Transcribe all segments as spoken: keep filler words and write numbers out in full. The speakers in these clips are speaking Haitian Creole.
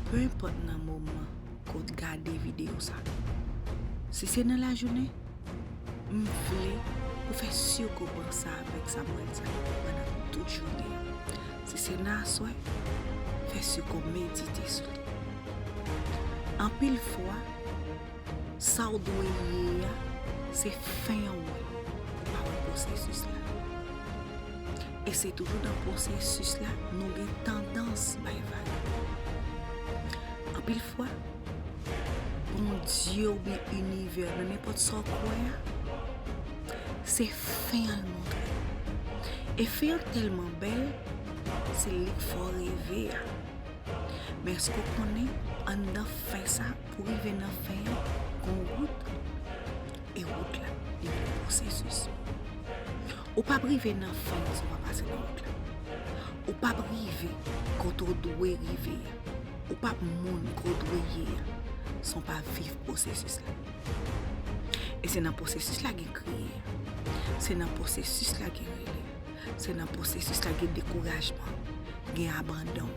Pe enpòt nan moman ke w t gade videyo sa, si se nan lajounen, m vle ou fè si ke w panse avèk sa m pral di la pandan tout jounen an. Si se nan aswè, fè si ke w medite sou li. Anpil fwa, sa w dwe ye a, se fen an w wè, ou pa wè pwosesis la. E se toujou nan pwosesis la nou gen tandans bay vag. Anpil fwa, Bondye oubyen inivè, nan nenpòt sa w kwè a, se fen an l montre. E fen an tèlman bèl, se li k fè w reve a. Men èske w konnen, anndan fen sa, pou rive nan fen an, gon wout? E wout la, li gen pwosesis. Ou p ap rive nan fen an si w pa pase nan wout la. Ou p ap rive kote w dwe rive a. Ou p ap moun ke w dwe ye a, san w pa viv pwosesis la. E se nan pwosesis la gen kriye. Se nan pwosesis la gen rele. Se nan pwosesis la gen dekourajman, gen abandon.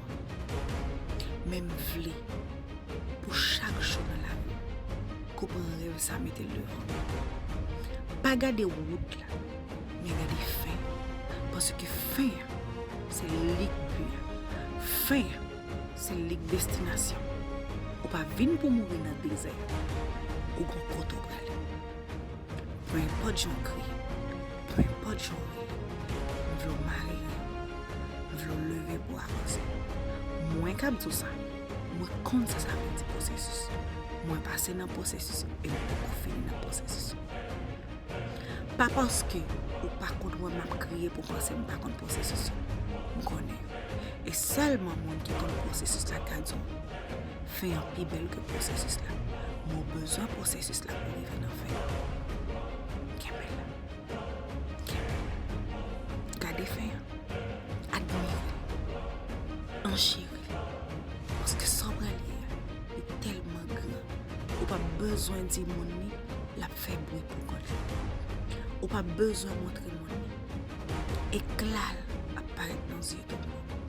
Men m vle, pou chak jou nan lavi w, ke w pran rèv sa mete l devan w. Pa gade wout la, men gade fen. Paske fen an, se li k bi an. Fen an, se li k destinasyon. Ou pa vin pou mouri nan dezè. Ou gon kote w prale. Pe enpòt jan w kriye, pe enpòt jan w rele, m vle w mare ren w, m vle w leve pou w avanse. Mwen k ap di w sa, mwen konn sa sa vle di pwosesis. Mwen pase nan pwosesis e m poko fini nan pwosesis. Pa paske ou pa konn wè m ap kriye pou w panse m pa konn pwosesis yo. M konnen yo. E sèlman moun ki konn pwosesis la ka di w fen an pi bèl ke pwosesis la. Men w bezwen pwosesis la pou w rive nan fen an. Kenbe la. Kenbe la. Gade fen an. Admire l. Ancheri l. Paske sa w pral ye a, li tèlman gran. Ou p ap bezwen di moun li, l ap fè bri pou kont li. Ou p ap bezwen montre moun li. Ekla l ap parèt nan zye tout moun.